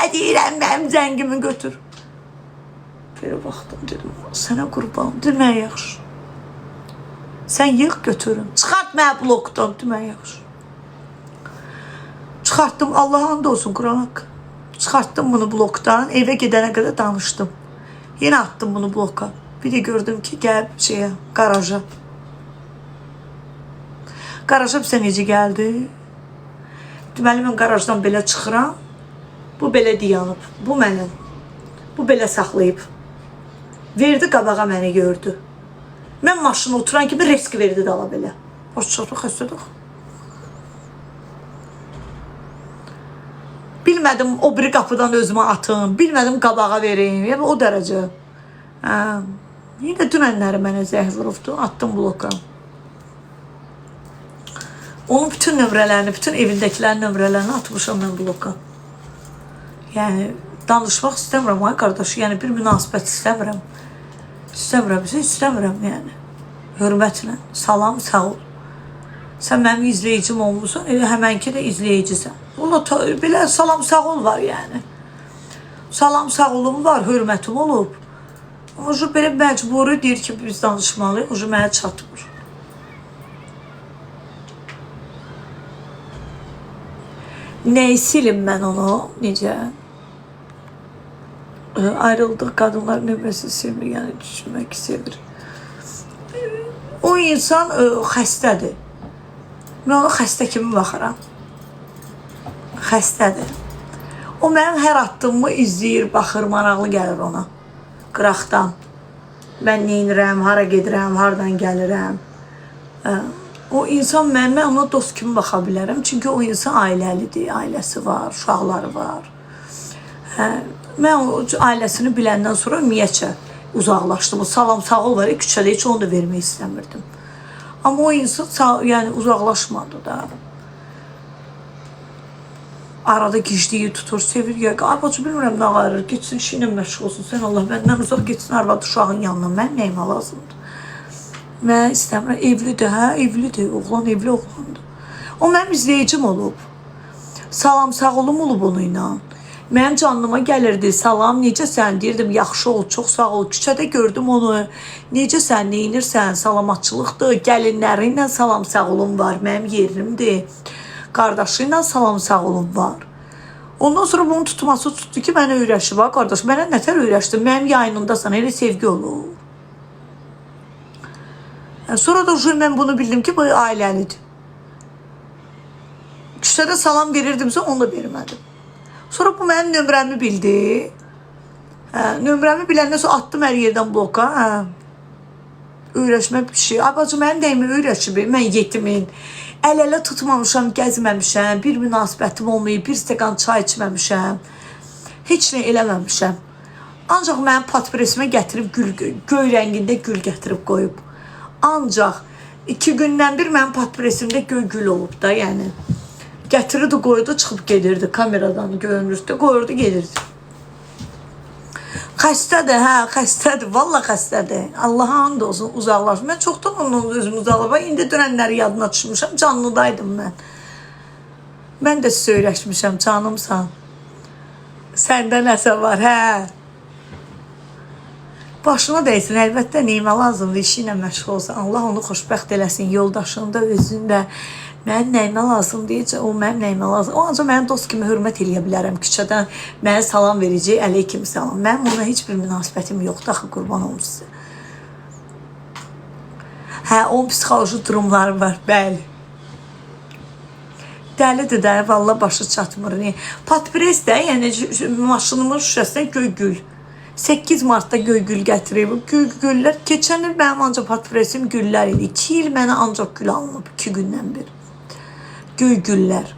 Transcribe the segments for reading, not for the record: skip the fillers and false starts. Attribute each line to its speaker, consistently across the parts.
Speaker 1: Sənə deyirəm, mənim zəngimi götür. Belə baxdım, dedim, sənə qurban, demə yaxşı. Sən yığ götürün. Çıxart məni blokdan, demə yaxşı. Çıxartdım, Allaha and olsun, Quran haqqı. Çıxartdım bunu blokdan, evə gedənə qədər danışdım. Yenə atdım bunu bloka. Bir də gördüm ki, gəlib şeyə, qaraja. Qaraja bizə necə gəldi? Deməli, mən qarajdan belə çıxıram. Bu belə dayanıb. Bu mənim. Bu belə saxlayıb. Verdi qabağa məni gördü. Mən maşına oturan kimi risk verdi dala belə. Baş çatı xəstədir. Bilmədim o biri qapıdan özümə atım, bilmədim qabağa verim. Yəni o dərəcə. Hə. Yenə dünənləri mənə zəng vurubdu, atdım bloka. Onun bütün nömrələrini, bütün evindəkilərin nömrələrini atmışam mən bloka. Yəni danışmaq istəmirəm ay qardaş, yəni bir münasibət istəmirəm. İstəmirəm, istəmirəm yəni. Hörmətlə, salam, sağ ol. Sən mənim izləyicim olmusan, elə həmənki də izləyicisən. Valla belə salam sağ ol var yəni. Salam sağ olum var, hörmətim olub. Amma şu belə məcburi deyir ki, biz danışmalıyıq, o mənə çatmır. Nəyi silim mən onu, necə? Ayrıldıq, qadınlar nömrəsi sevmir, yəni düşünmək sevir. O insan xəstədir. Mən ona xəstə kimi baxıram. Xəstədir. O mənim hər addımımı izləyir, baxır, maraqlı gəlir ona. Qıraqdan. Mən neynirəm, hara gedirəm, hardan gəlirəm. O insan mən ona dost kimi baxa bilərəm. Çünki o insan ailəlidir, ailəsi var, uşaqları var. Hə, mən o ailəsini biləndən sonra ümumiyyətcə uzaqlaşdım. O salam sağ ol var ya, küçədə heç onu da vermək istəmirdim. Amma o insan yəni uzaqlaşmadı da. Arada gicliyi tutur, sevir ya. Ay bacı bilmirəm nə ayırır. Getsin işi ilə məşğul olsun. Sən Allah məndən uzaq getsin arvad uşağın yanına. Mənim nəyimə lazımdır? Mən istəmirəm. Evlidir, hə, evlidir. Oğlan evli oğlandır. O mənim izləyicim olub. Salam sağ olum olub onunla. Mənim canlıma gəlirdi. Salam, necəsən? Deyirdim, yaxşı ol, çox sağ ol. Küçədə gördüm onu. Necəsən, neynirsən? Salamatçılıqdır. Gəlinləri ilə salam sağ olum var. Mənim yerimdir. Qardaşı ilə salam sağ olum var. Ondan sonra bunun tutması tutdu ki, mənə öyrəşib. Ha, qardaş, mənə nətər öyrəşdin? Mənim yayınındasan, elə sevgi olur. Sonra da mən bunu bildim ki, bu ailəlidir. Küçədə salam verirdimsə, onu da vermədim. Sonra bu mənim nömrəmi bildi. Hə, nömrəmi biləndən sonra atdım hər yerdən bloka. Hə. Öyrəşmə bir şey. Ay bacı, mənim nəyimə öyrəşib? Mən yetimin. Əl-ələ tutmamışam, gəzməmişəm, bir münasibətim olmayıb, bir stəkan çay içməmişəm. Heç nə eləməmişəm. Ancaq mənim patpresimə gətirib gül, göy rəngində gül gətirib qoyub. Ancaq 2 gündən bir mənim patpresimdə göy gül olub da, yəni. Gətirirdi, qoyurdu, çıxıb gedirdi. Kameradan görünürdü, qoyurdu, gedirdi. Xəstədir, hə, xəstədir. Valla xəstədir. Allaha and olsun, uzaqlaş. Mən çoxdan ondan özümü uzaqlaşım. İndi dünənləri yadına düşmüşəm, canlıdaydım mən. Mən də sizə öyrəşmişəm, canımsan. Səndə nəsə var, hə. Başına dəysin, əlbəttə neyimə lazımdır, işi ilə məşğul olsun. Allah onu xoşbəxt eləsin, yoldaşını da, özünü də. Mənim nəyimə lazım deyəcək, o mənim nəyimə lazım. O ancaq mənim dost kimi hörmət eləyə bilərəm. Küçədən mənə salam verəcək, əleykum salam. Mənim ona heç bir münasibətim yoxdur axı, qurban olum sizə. Hə, onun psixoloji durumları var, bəli. Dəlidir də, valla başı çatmır. Niyə? Patpres də, yəni maşınımın şüşəsinə göy gül. 8 Martda göy gül gətirib. Göy güllər, keçən il mənim ancaq patpresim güllər idi. 2 il mənə ancaq gül alınıb, 2 gündən bir. Göy güllər.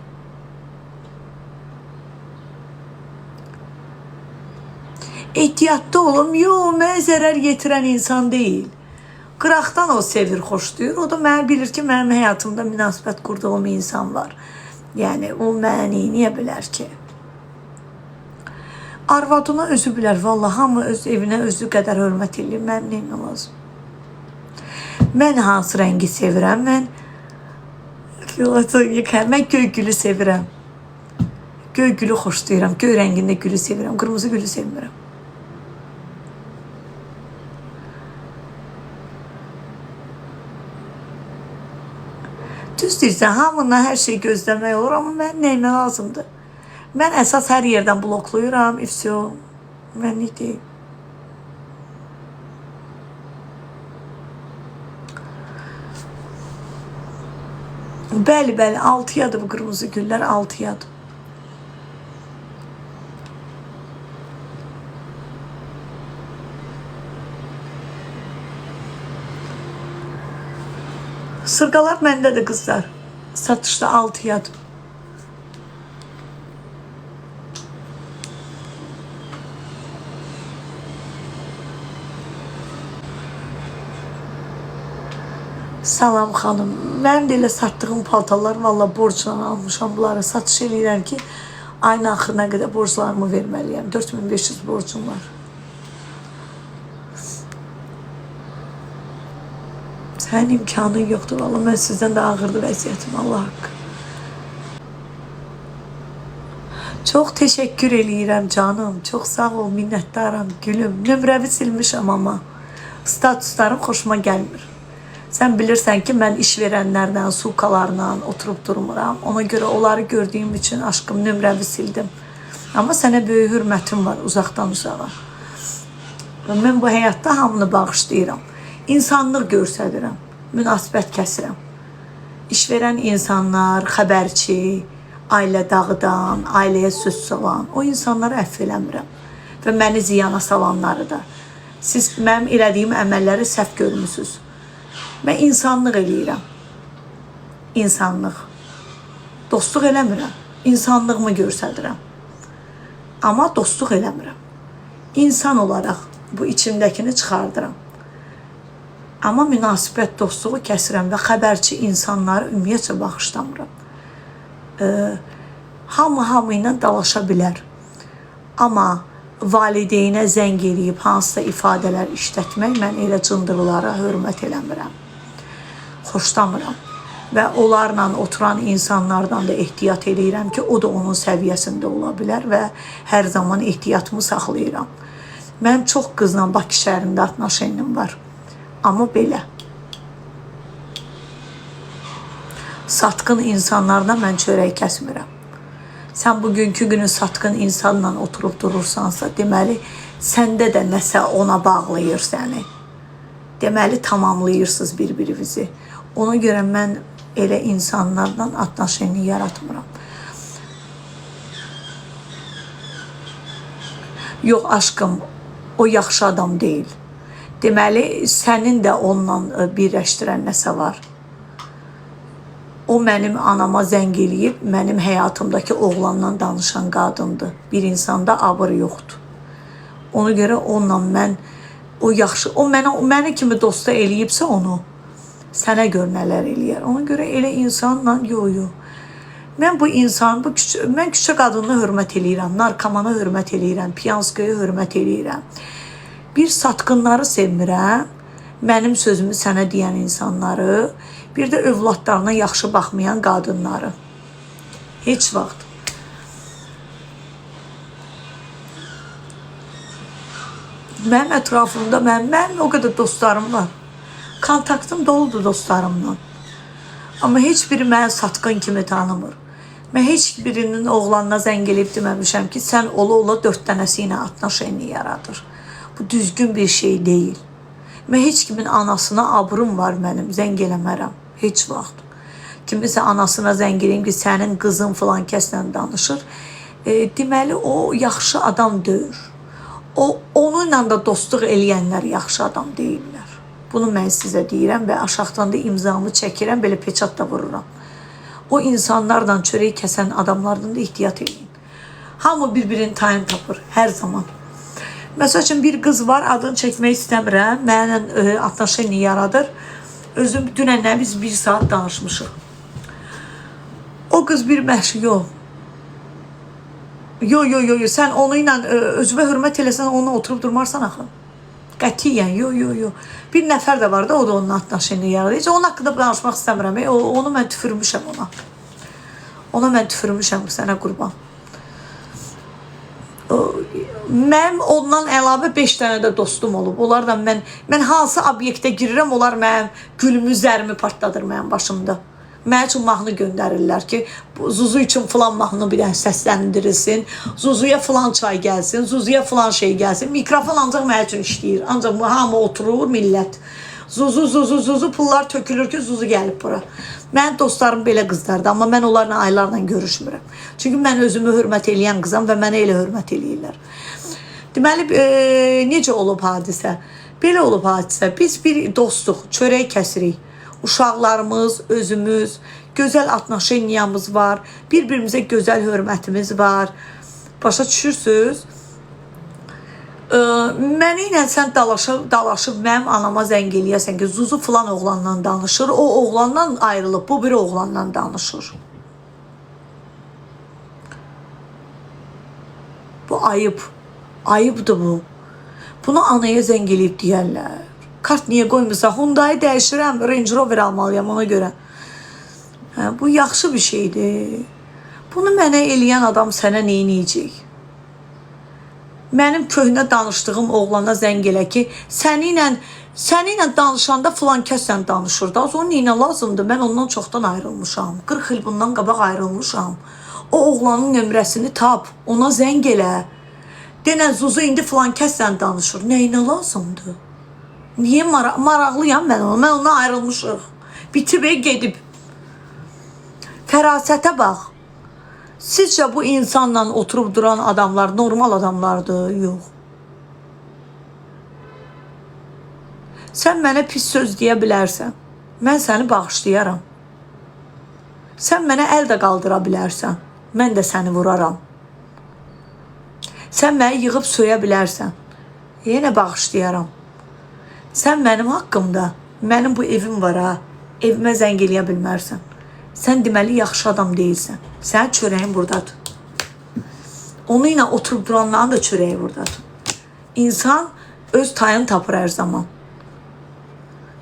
Speaker 1: Ehtiyatlı olum. Yo, mənə zərər yetirən insan deyil. Qıraqdan o sevir, xoşlayır. O da mənə bilir ki, mənim həyatımda münasibət qurduğum insan var. Yəni, o mənə niyə bilər ki? Arvadına özü bilər. Vallahi hamı öz evinə özü qədər hörmət eləyir. Mənim neyimə lazım? Mən hansı rəngi sevirəm? Mən göy gülü sevirəm. Göy gülü xoşlayıram. Göy rəngində gülü sevirəm. Qırmızı gülü sevmirəm. Düz deyirsən, hamından hər şey gözləmək olur, amma mən nəyimə lazımdır? Mən əsas hər yerdən blokluyuram, и всё. Mən nə deyim? Bəli, bəli, 6-yadır bu qırmızı güllər, 6-yadır. Sırgalar məndədir qızlar. Satışda 6-yadır. Salam xanım. Mənim də elə satdığım paltarlar valla borcla almışam bunları. Satış eləyirəm ki, ayın axırına qədər borclarımı verməliyəm. 4500 borcum var. Sənin imkanın yoxdur valla. Mən sizdən də ağırdı vəziyyətim, Allah haqqı. Çox təşəkkür eləyirəm canım. Çox sağ ol, minnətdaram, gülüm. Nömrəvi silmişəm amma statuslarım xoşuma gəlmir. Sən bilirsən ki, mən iş verənlərlə, sukalarla oturub durmuram. Ona görə onları gördüyüm üçün aşkım nömrəvi sildim. Amma sənə böyük hörmətim var uzaqdan uzağa. Mən bu həyatda hamını bağışlayıram. İnsanlıq göstərirəm, münasibət kəsirəm. İş verən insanlar, xəbərçi, ailə dağıdan, ailəyə söz salan, o insanları əfv eləmirəm. Və məni ziyana salanları da. Siz mənim elədiyim əməlləri səhv görmüsünüz. Mən insanlıq eləyirəm. İnsanlıq. Dostluq eləmirəm. İnsanlığımı göstərirəm. Amma dostluq eləmirəm. İnsan olaraq bu içimdəkini çıxardıram. Amma münasibət dostluğu kəsirəm və xəbərçi insanları ümumiyyətcə bağışlamıram. Hamı hamı ilə dalaşa bilər. Amma valideynə zəng eləyib hansısa ifadələr işlətmək mən elə cındırlara hörmət eləmirəm. Xoşlamıram. Və onlarla oturan insanlardan da ehtiyat eləyirəm ki, o da onun səviyyəsində ola bilər və hər zaman ehtiyatımı saxlayıram. Mənim çox qızla Bakı şəhərində atnaşenim var. Amma belə. Satqın insanlardan mən çörək kəsmirəm. Sən bugünkü günü satqın insanla oturub durursansa, deməli səndə də nəsə ona bağlayır səni. Deməli tamamlayırsınız bir-birinizi. Ona görə mən elə insanlarla atnaşeni yaratmıram. Yox aşkım, o yaxşı adam deyil. Deməli sənin də onunla birləşdirən nəsə var. O mənim anama zəng eləyib, mənim həyatımdakı oğlandan danışan qadındır. Bir insanda abır yoxdur. Ona görə onunla mən o yaxşı, o mənə o məni kimi dosta eləyibsə onu sənə gör nələr eləyər. Ona görə elə insanla yox, yox. Mən bu insan, bu küçə, mən küçə qadınına hörmət eləyirəm, narkomana hörmət eləyirəm, piyanskaya hörmət eləyirəm. Bir satqınları sevmirəm. Mənim sözümü sənə deyən insanları, bir də övladlarına yaxşı baxmayan qadınları. Heç vaxt. Mənim ətrafımda mənim o qədər dostlarım var. Kontaktım doludur dostlarımla. Amma heç biri məni satqın kimi tanımır. Mən heç birinin oğlanına zəng eləyib deməmişəm ki, sən ola-ola 4 dənəsi ilə atnaşenli yaradır. Bu düzgün bir şey deyil. Mən heç kimin anasına abrım var mənim, zəng eləmərəm. Heç vaxt. Kimisə anasına zəng eləyim ki, sənin qızın filan kəslə danışır. Deməli, o yaxşı adam deyil. O, onunla da dostluq eləyənlər yaxşı adam deyillər. Bunu mən sizə deyirəm və aşağıdan da imzamı çəkirəm, belə peçat da vururam. O insanlarla çörək kəsən adamlardan da ehtiyat eləyin. Hamı bir-birinin tayını tapır, hər zaman. Məsəl üçün, bir qız var, adını çəkmək istəmirəm, mənimlə atnaşeniya yaradır. Özüm dünəndən biz bir saat danışmışıq. O qız bir məşq, yox. Yo, yo, yo, yo, sən onu ilə özünə hörmət eləsən, onunla oturub durmarsan axı. Qətiyyən, yo, yo, yo. Bir nəfər də var da, o da onun atnaşeniya yaradır. Heç onun haqqında danışmaq istəmirəm. Onu mən tüfürmüşəm ona. Ona mən tüfürmüşəm, sənə qurban. Mənim ondan əlavə 5 dənə də dostum olub. Onlarla mən hansı obyektə girirəm, onlar mənim gülümü, zərimi partladır mənim başımda. Mənim üçün mahnı göndərirlər ki, Zuzu üçün filan mahnı bir dənə səsləndirilsin, Zuzuya filan çay gəlsin, Zuzuya filan şey gəlsin. Mikrofon ancaq mənim üçün işləyir. Ancaq hamı oturur, millət. Zuzu, Zuzu, Zuzu pullar tökülür ki, Zuzu gəlib bura. Mənim dostlarım belə qızlardır, amma mən onlarla aylarla görüşmürəm. Çünki mən özümü hörmət eləyən qızam və mənə elə hörmət eləyirlər. Deməli, necə olub hadisə? Belə olub hadisə. Biz bir dostuq, çörək kəsirik. Uşaqlarımız, özümüz, gözəl atnaşeniyamız var. Bir-birimizə gözəl hörmətimiz var. Başa düşürsüz? Məni ilə sən dalaşıb mənim anama zəng eləyəsən ki, Zuzu filan oğlanla danışır, o oğlandan ayrılıb, bu bir oğlanla danışır. Bu ayıb. Ayıbdır bu. Bunu anaya zəng eləyib deyərlər. Kart niyə qoymursan? Hyundai dəyişirəm, Range Rover almalıyam ona görə. Hə, bu yaxşı bir şeydir. Bunu mənə eləyən adam sənə nə eləyəcək? Mənim köhnə danışdığım oğlana zəng elə ki, səni ilə danışanda filan kəslə danışır da. O nə lazımdır? Mən ondan çoxdan ayrılmışam. 40 il bundan qabaq ayrılmışam. O oğlanın nömrəsini tap, ona zəng elə. Denən Zuzu indi filan kəslə danışır. Nəyinə lazımdır? Niyə maraqlıyam mən ona? Mən ondan ayrılmışıq. Bitib gedib. Fərasətə bax. Sizcə bu insanla oturub duran adamlar normal adamlardır? Yox. Sən mənə pis söz deyə bilərsən. Mən səni bağışlayaram. Sən mənə əl də qaldıra bilərsən. Mən də səni vuraram. Sən məni yığıb söyə bilərsən. Yenə bağışlayaram. Sən mənim haqqımda, mənim bu evim var ha, evimə zəng eləyə bilmərsən. Sən deməli yaxşı adam deyilsən. Sənin çörəyin buradadır. Onu ilə oturub duranların da çörəyi buradadır. İnsan öz tayını tapır hər zaman.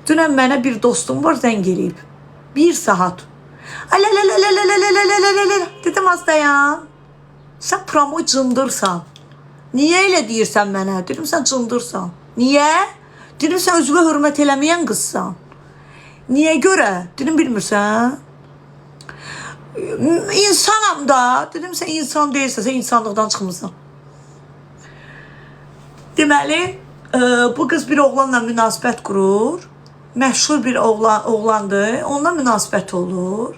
Speaker 1: Dünən mənə bir dostum var, zəng eləyib. Bir saat. Alalalalalalalalalalala. Dedim az dayan. Sən promoy cındırsan. Niyə elə deyirsən mənə? Dedim sən cındırsan. Niyə? Dedim sən özünə hörmət eləməyən qızsan. Niyə görə? Dedim bilmirsən. İnsanam da. Dedim sən insan deyilsən, sən insanlıqdan çıxmısan. Deməli, bu qız bir oğlanla münasibət qurur. Məşhur bir oğlandır. Onunla münasibət olur.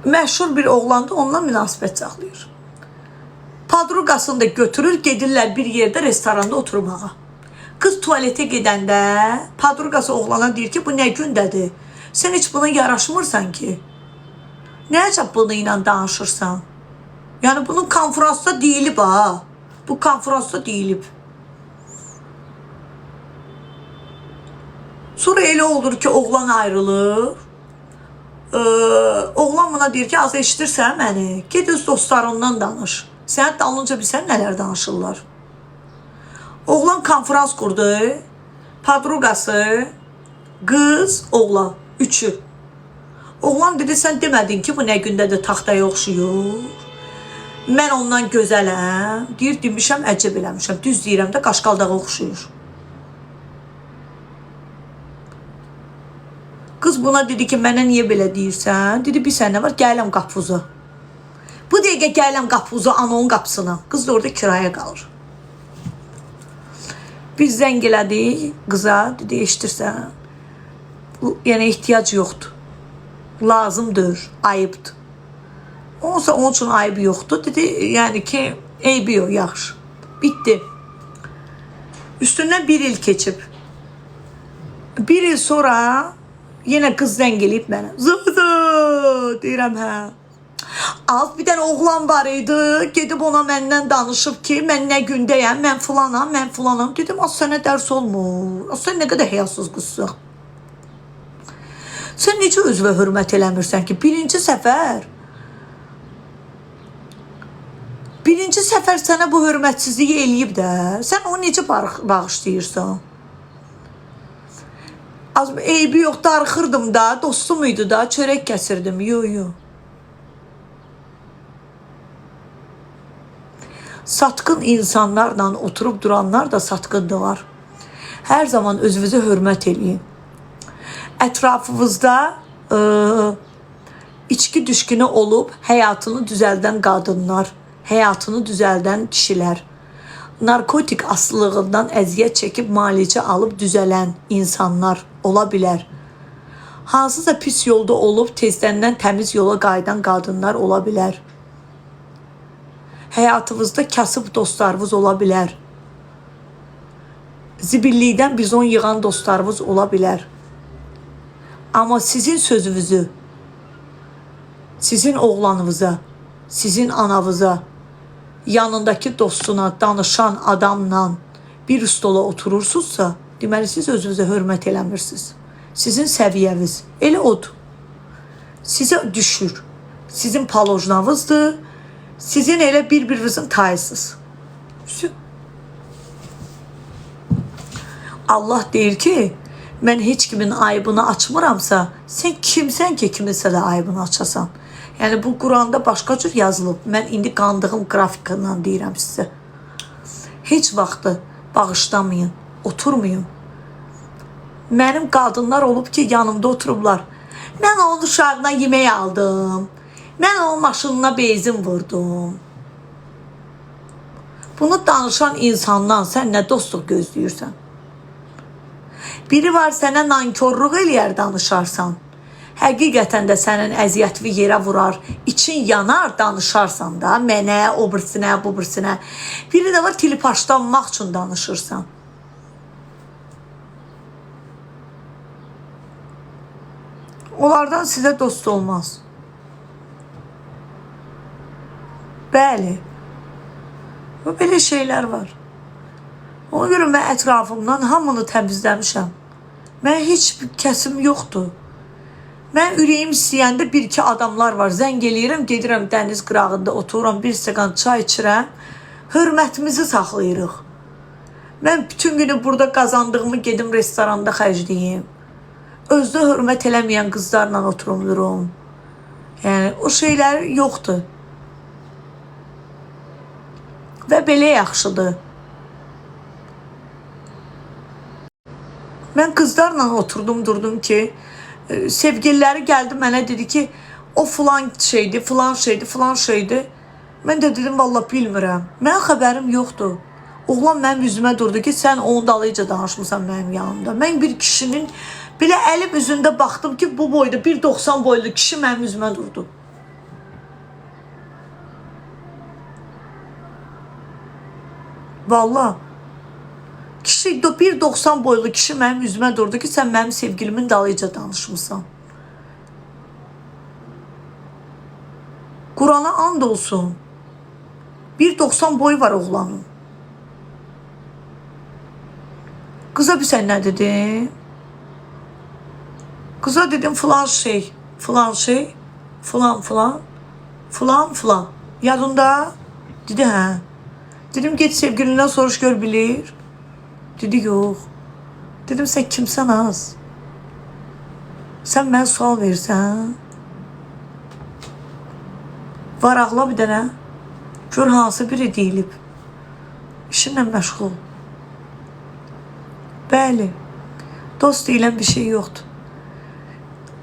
Speaker 1: Məşhur bir oğlandır, onunla münasibət saxlayır. Padruqasını da götürür, gedirlər bir yerdə restoranda oturmağa. Qız tualetə gedəndə padruqası oğlana deyir ki, bu nə gündədir? Sən heç buna yaraşmırsan ki. Nə əcəb bunu ilə danışırsan? Yəni bunun konfransda deyilib ha. Bu konfransda deyilib. Sonra elə olur ki, oğlan ayrılır. Oğlan buna deyir ki, az eşidirsən məni, get öz dostlarından danış. Sənin dalınca bilsən nələr danışırlar. Oğlan konfrans qurdu. Padruqası, qız, oğlan. Üçü. Oğlan dedi, sən demədin ki, bu nə gündədir taxtaya oxşuyur. Mən ondan gözələm. Deyir, demişəm, əcəb eləmişəm. Düz deyirəm də, qaşqaldağa oxşuyur. Qız buna dedi ki, mənə niyə belə deyirsən? Dedi, bir sənə var, gələm qapıza. Bu dəqiqə gələm qapıza, anonun qapısına. Qız da orada kirayə qalır. Biz zəng elədik qıza, dedi, eşidirsən. Yəni ehtiyac yoxdur. Lazımdır, ayıbdır. Onsa onun üçün ayıbı yoxdur. Dedi, yəni ki, eybi yox, yaxşı. Bitdi. Üstündən bir il keçib. Bir il sonra yenə qız zəng eləyib mənə. Zuzu, deyirəm, hə. Az bir dənə oğlan var idi, gedib ona məndən danışıb ki, mən nə gündəyəm, mən filanam, mən filanam. Dedim, az sənə dərs olmur. Az sən nə qədər həyasız qızsan. Sən necə özünə hörmət eləmirsən ki, birinci səfər sənə bu hörmətsizliyi eləyib də, sən onu necə bağışlayırsan? Az eybi yox, darıxırdım da, dostum idi da, çörək kəsirdim. Yo, yo. Satqın insanlarla oturub duranlar da satqındılar. Hər zaman özünüzü hörmət eləyin. Ətrafınızda içki düşkünü olub həyatını düzəldən qadınlar, həyatını düzəldən kişilər, narkotik asılılığından əziyyət çəkib müalicə alıb düzələn insanlar ola bilər. Hansısa pis yolda olub tezdəndən təmiz yola qayıdan qadınlar ola bilər. Həyatınızda kasıb dostlarınız ola bilər. Zibillikdən bizon yığan dostlarınız ola bilər. Amma sizin sözünüzü, sizin oğlanınıza, sizin anavıza, yanındakı dostuna danışan adamla bir stola oturursunuzsa, deməli siz özünüzə hörmət eləmirsiniz. Sizin səviyyəniz elə odur. Sizə düşür. Sizin palojnavızdır. Sizin elə bir-birinizin tayısınız. Allah deyir ki, mən heç kimin ayıbını açmıramsa, sən kimsən ki, kiminsə də ayıbını açasan? Yəni bu Quranda başqa cür yazılıb. Mən indi qandığım qrafiklə deyirəm sizə. Heç vaxtı bağışlamayın, oturmayın. Mənim qadınlar olub ki, yanımda oturublar. Mən onun uşağına yemək aldım. Mən onun maşınına benzin vurdum. Bunu danışan insandan sən nə dostluq gözləyirsən? Biri var sənə nankorluq eləyər danışarsan. Həqiqətən də sənin əziyyətini yerə vurar, için yanar danışarsan da, mənə, o birisinə, bu birisinə. Biri də var tilipaşlanmaq üçün danışırsan. Onlardan sizə dost olmaz. Bəli. Bu belə şeylər var. Ona görə mən ətrafımdan hamını təmizləmişəm. Mən heç bir kəsim yoxdur. Mən ürəyim istəyəndə bir-iki adamlar var. Zəng eləyirəm, gedirəm dəniz qırağında otururam, bir stəkan çay içirəm. Hörmətimizi saxlayırıq. Mən bütün günü burada qazandığımı gedim restoranda xərcləyim. Özdə hörmət eləməyən qızlarla oturumurum. Yəni o şeylər yoxdur. Və belə yaxşıdır. Mən qızlarla oturdum, durdum ki, sevgililəri gəldi mənə dedi ki, o filan şeydi, filan şeydi, filan şeydi. Mən də dedim, vallah bilmirəm. Mənim xəbərim yoxdur. Oğlan mənim üzümə durdu ki, sən onun dalıyca danışmısan mənim yanımda. Mən bir kişinin belə əlim üzündə baxdım ki, bu boyda 1,90 boylu kişi mənim üzümə durdu. Vallah. Kişi 1,90 boylu kişi mənim üzümə durdu ki, sən mənim sevgilimin dalıyca danışmısan. Qurana and olsun. 1,90 boyu var oğlanın. Qıza bir sən nə dedim? Qıza dedim filan şey, filan şey, filan filan, filan filan. Yadında? Dedi hə. Dedim get sevgilindən soruş gör bilir. Dedi yox. Dedim sən kimsən az? Sən mənə sual verirsən. Varaqla bir dənə. Gör hansı biri deyilib. İşinlə məşğul. Bəli. Dost deyilən bir şey yoxdur.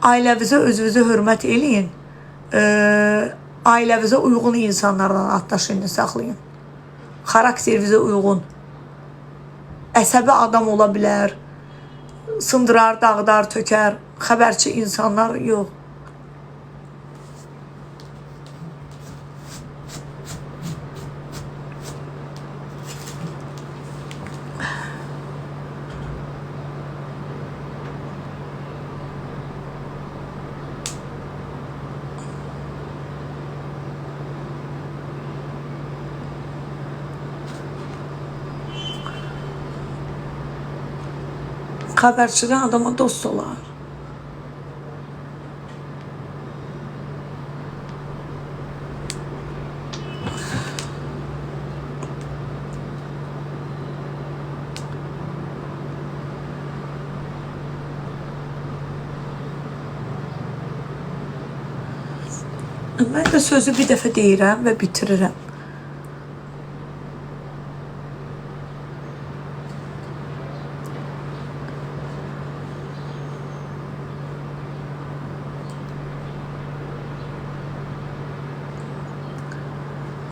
Speaker 1: Ailəvizə, özünüzə hörmət eləyin. Ailəvizə uyğun insanlarla atdaşını saxlayın. Xarakterinizə uyğun. Əsəbi adam ola bilər. Sındırar, dağıdar, tökər. Xəbərçi insanlar yox. Xəbərçidən adama dost olar. Mən də sözü bir dəfə deyirəm və bitirirəm.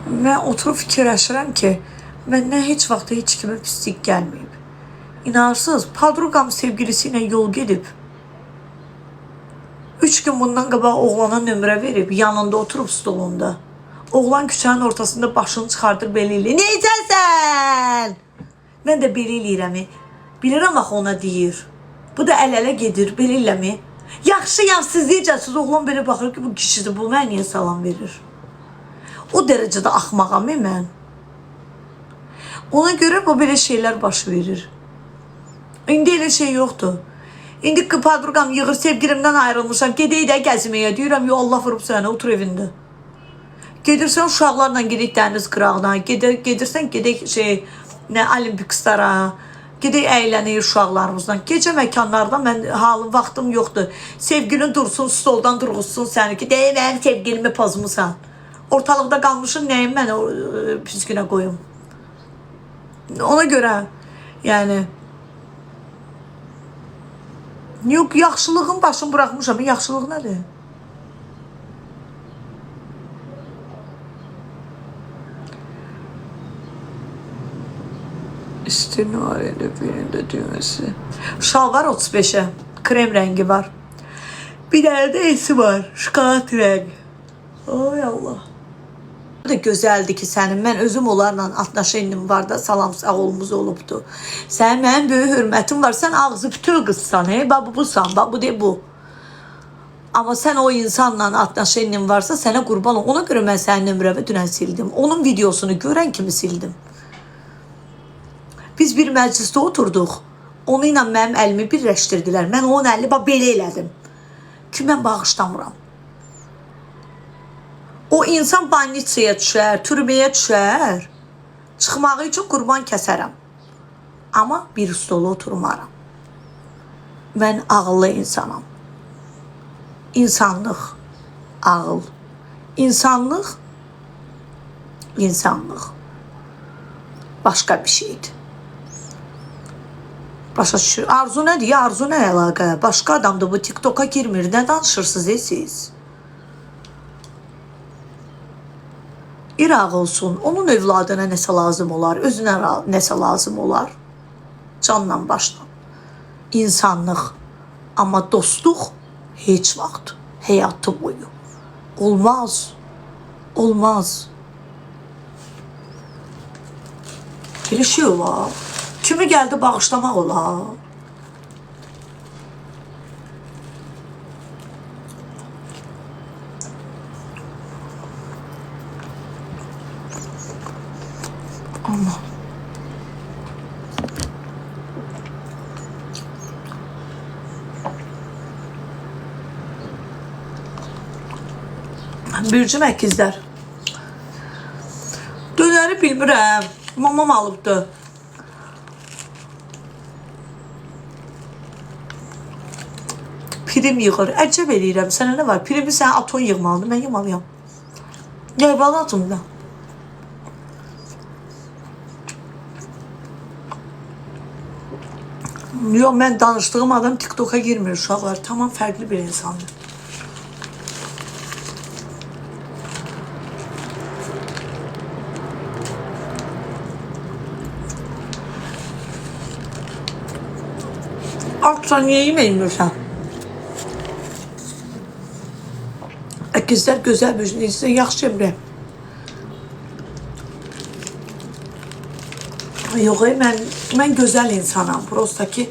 Speaker 1: Mən oturub fikirləşirəm ki, məndən heç vaxt heç kimə pislik gəlməyib. İnanırsınız, podruqam sevgilisi ilə yol gedib. 3 gün bundan qabaq oğlana nömrə verib, yanında oturub stolunda. Oğlan küçənin ortasında başını çıxardır belə eləyir. Necəsən? Mən də belə eləyirəm. Bilirəm axı ona deyir. Bu da əl-ələ gedir, belə eləmi? Yaxşıyam, siz necəsiniz? Oğlan belə baxır ki, bu kişidir, bu mənə niyə salam verir? O dərəcədə axmağam mən. Ona görə bu belə şeylər baş verir. İndi elə şey yoxdur. İndi podruqam yığır, sevgilimdən ayrılmışam. Gedək də gəzməyə. Deyirəm, yo Allah vurub səni, otur evində. Gedirsən uşaqlarla gedək dəniz qırağına, gedirsən gedək şey, nə Olimpikstara, gedək əylənək uşaqlarımızla. Gecə məkanlarda mən halım, vaxtım yoxdur. Sevgilin dursun, stoldan durğuzsun səni ki, deyə mənim sevgilimi pozmusan. Ortalıqda qalmışın, nəyim mən o pis günə qoyum? Ona görə, yəni, yox, yaxşılığın başını buraxmışam. Yaxşılıq nədir? Üstünü var elə birində düyməsi. Şalvar 35'e. Krem rəngi var. Bir dənə də esi var. Şokolad rəngi. Ay Allah. Bu da gözəldir ki sənin. Mən özüm onlarla atnaşenlim var da salam sağ olumuz olubdu. Sənin mənim böyük hörmətim var. Sən ağzı bütöv qızsan, hey? Bax bu busan, bax bu de bu. Amma sən o insanla atnaşenlin varsa sənə qurban ol. Ona görə mən sənin nömrəvi dünən sildim. Onun videosunu görən kimi sildim. Biz bir məclisdə oturduq. Onu ilə mənim əlimi birləşdirdilər. Mən onun əlini bax belə elədim. Ki mən bağışlamıram. O insan banitsiyaya düşər, türməyə düşər. Çıxmağı üçün qurban kəsərəm. Amma bir stola oturmaram. Mən ağıllı insanam. İnsanlıq, ağıl. İnsanlıq, insanlıq. Başqa bir şeydir. Başa düşür. Arzu nədir? Ya arzu nə əlaqə? Başqa adamdır bu TikToka girmir. Nə danışırsınız siz? İraq olsun, onun övladına nəsə lazım olar, özünə nəsə lazım olar. Canla başla. İnsanlıq. Amma dostluq heç vaxt həyatı boyu. Olmaz. Olmaz. Belə şey olar. Kimi gəldi bağışlamaq olar. Allah. Bürcüm əkizlər. Dönəri bilmirəm. Mamam alıbdı. Prim yığır. Əcəb eləyirəm. Sənə nə var? Primi sən aton yığmalıdır. Mən yığmalıyam. Gəl bana atım da. Yox, mən danışdığım adam TikToka girmir uşaqlar. Tamam fərqli bir insandır. Aksan niyə yemək yemiyorsan? Əkizlər gözəl bir şey. Yaxşı yemirəm. Yox, mən gözəl insanam. Prosta ki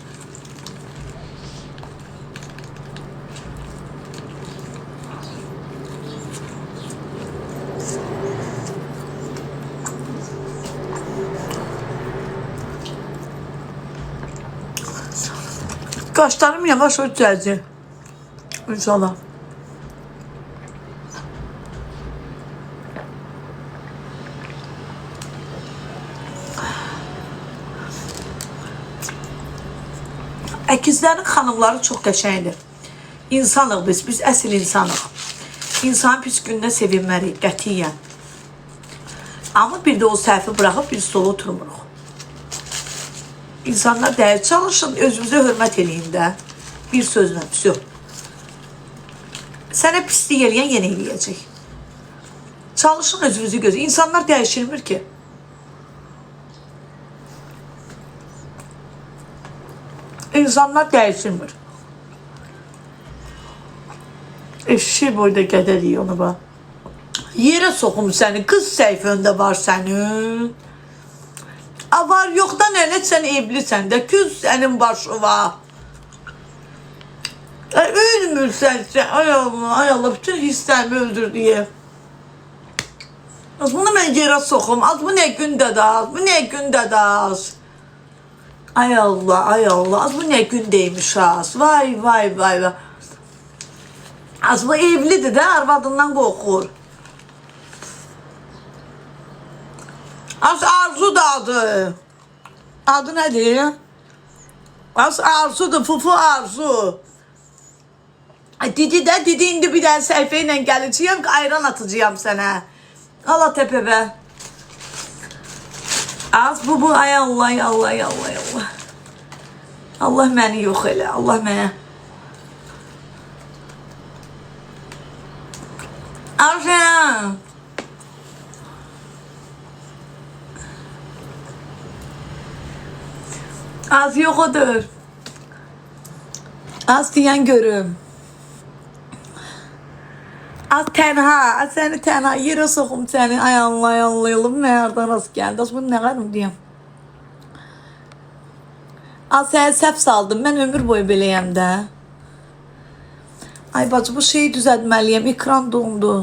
Speaker 1: kaşlarım yavaş yavaş düzələcək. İnşallah. Əkizlərin xanımları çox qəşəngdir. İnsanıq biz, biz əsl insanıq. İnsanın pis gününə sevinməliyik, qətiyyən. Amma bir də o səhvi buraxıb bir stola oturmuruq. İnsanlar dəyər çalışın, özünüzə hörmət eləyin də. Bir sözlə, vəsə. Sənə pislik eləyən yenə eləyəcək. Çalışın özünüzü gözü. İnsanlar dəyişilmir ki. İnsanlar dəyişilmir. Eşşi boyda qədərik onu bax. Yerə soxum səni, qız səhifəndə var sənin. A var yoxdan elə sən evlisən də, küs sənin başına. Ölmürsən sən, ay Allah, ay Allah, bütün hisslərimi öldür deyə. Az bunu mən yerə soxum, az bu nə gündə də az, bu nə gündə də az. Ay Allah, ay Allah, az bu nə gündəymiş az. Vay, vay, vay, vay. Az bu evlidir də, arvadından qorxur. Az Arzu da adı. Adı nədir? Az Arzudur, Fufu Arzu. Didi də, didi indi bir dənə səhifə ilə gələcəyəm, ayran atacağam sənə. Allah təpəbə. Az bu, ay Allah, ay Allah, ay Allah, ay Allah. Allah məni yox elə, Allah mənə. Arzu. Az yox odur. Az deyən görüm. Az tənha, az səni tənha yerə soxum səni. Ay Allah, ay Allah, Allah, mən hardan rast gəldi. Az bunu nə qarım deyəm. Az səni səhv saldım. Mən ömür boyu beləyəm də. Ay bacı, bu şeyi düzəltməliyəm. Ekran dondu.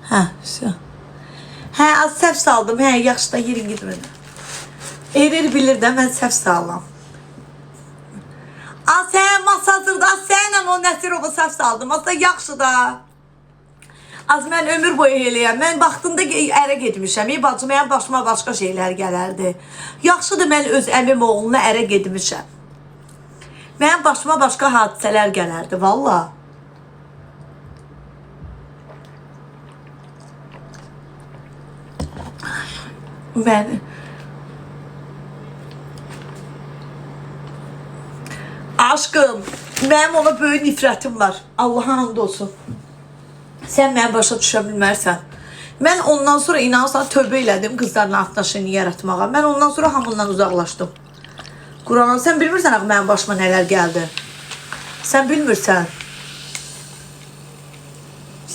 Speaker 1: Hə, vəsə. Hə, az səhv saldım. Hə, yaxşı da yerin getmədi. Erir bilir də mən səhv salam. Az sən masazırdı, az sənlə o Nəsirovu səhv saldım. Az da yaxşı da. Az mən ömür boyu eləyəm. Mən vaxtında ərə getmişəm. Ey bacı, mənim başıma başqa şeylər gələrdi. Yaxşıdır mən öz əmim oğluna ərə getmişəm. Mənim başıma başqa hadisələr gələrdi, valla. Mən Aşkım, mənim ona böyük nifrətim var. Allaha and olsun. Sən məni başa düşə bilmərsən. Mən ondan sonra inanırsan tövbə elədim qızlarla atnaşını yaratmağa. Mən ondan sonra hamından uzaqlaşdım. Quran, sən bilmirsən axı mənim başıma nələr gəldi. Sən bilmirsən.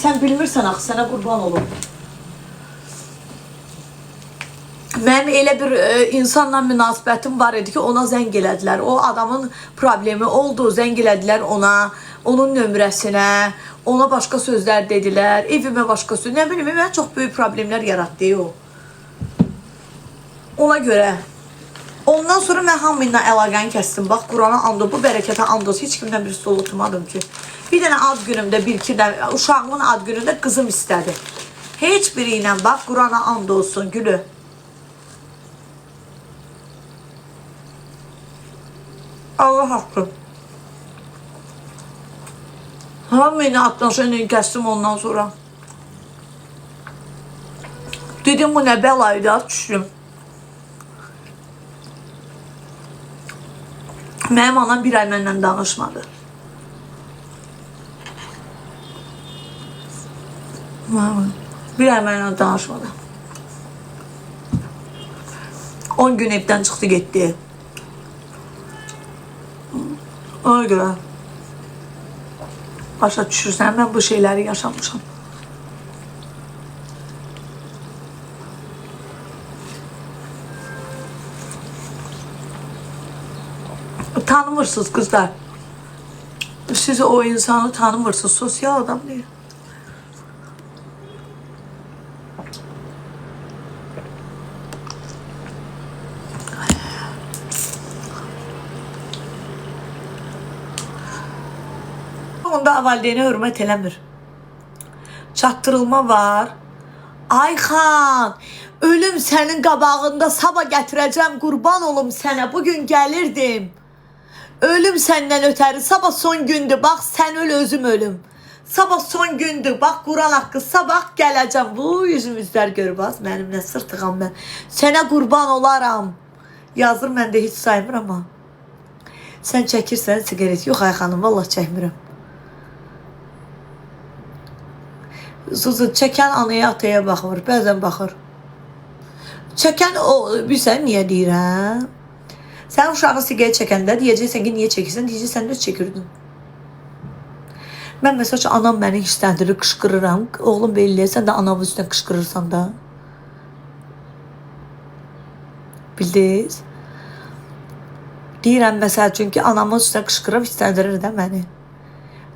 Speaker 1: Sən bilmirsən axı, sənə qurban olum. Mənim elə bir insanla münasibətim var idi ki, ona zəng elədilər. O adamın problemi oldu, zəng elədilər ona, onun nömrəsinə, ona başqa sözlər dedilər, evimə başqa söz. Nə bilim, mənə çox böyük problemlər yaratdı o. Ona görə. Ondan sonra mən hamı ilə əlaqəni kəsdim. Bax, Qurana and olsun, bu bərəkətə and olsun. Heç kimdən bir stol oturmadım ki. Bir dənə ad günümdə, bir iki dənə, uşağımın ad günündə qızım istədi. Heç biri ilə bax, Qurana and olsun, gülü. Allah haqqı. Hamı ilə atlaşını kəsdim ondan sonra. Dedim bu nə bəlaydı, az düşdüm. Mənim anam bir ay mənlə danışmadı. Bir ay mənlə danışmadı. 10 gün evdən çıxdı getdi. Ona görə başa düşürsən, mən bu şeyləri yaşamışam. Tanımırsınız qızlar. Siz o insanı tanımırsınız. Sosyal adam değil. Onda valideynə hörmət eləmir. Çatdırılma var. Ayxan, ölüm sənin qabağında sabah gətirəcəm, qurban olum sənə. Bugün gəlirdim. Ölüm səndən ötəri. Sabah son gündür. Bax sən öl, özüm ölüm. Sabah son gündür. Bax Quran haqqı. Sabah gələcəm. Bu yüzümüzlər gör bax mənim nə sırtığam mən. Sənə qurban olaram. Yazır mən də heç saymıram amma. Sən çəkirsən siqaret. Yox ay xanım, vallah çəkmirəm. Zuzu çəkən anaya ataya baxmır, bəzən baxır. Çəkən o, bilirsən niyə deyirəm? Sən uşağı siqaret çəkəndə deyəcəksən ki, niyə çəkirsən? Deyəcəksən də çəkirdin. Mən məsəl üçün anam məni hirsləndirir, qışqırıram. Oğlum belə eləyir, sən də anamın üstünə qışqırırsan da. Bildiniz? Deyirəm məsəl üçün ki, anamın üstünə qışqırıb hirsləndirir də məni.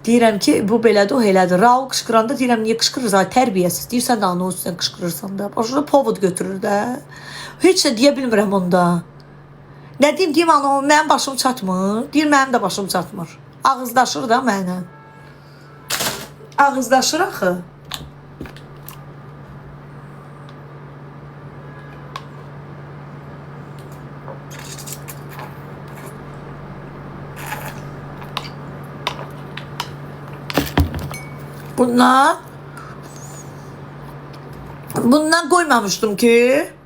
Speaker 1: Deyirəm ki, bu belədir, o elədir. Raul qışqıranda deyirəm, niyə qışqırırsan? Ay, tərbiyəsiz. Deyirsən də ananın üstünə qışqırırsan da. Başına povod götürür də. Heç nə deyə bilmirəm onda. Nə deyim, deyim ana, mənim başım çatmır. Deyir, mənim də başım çatmır. Ağızdaşır da mənə. Ağızdaşır axı. Bundan qoymamışdım ki.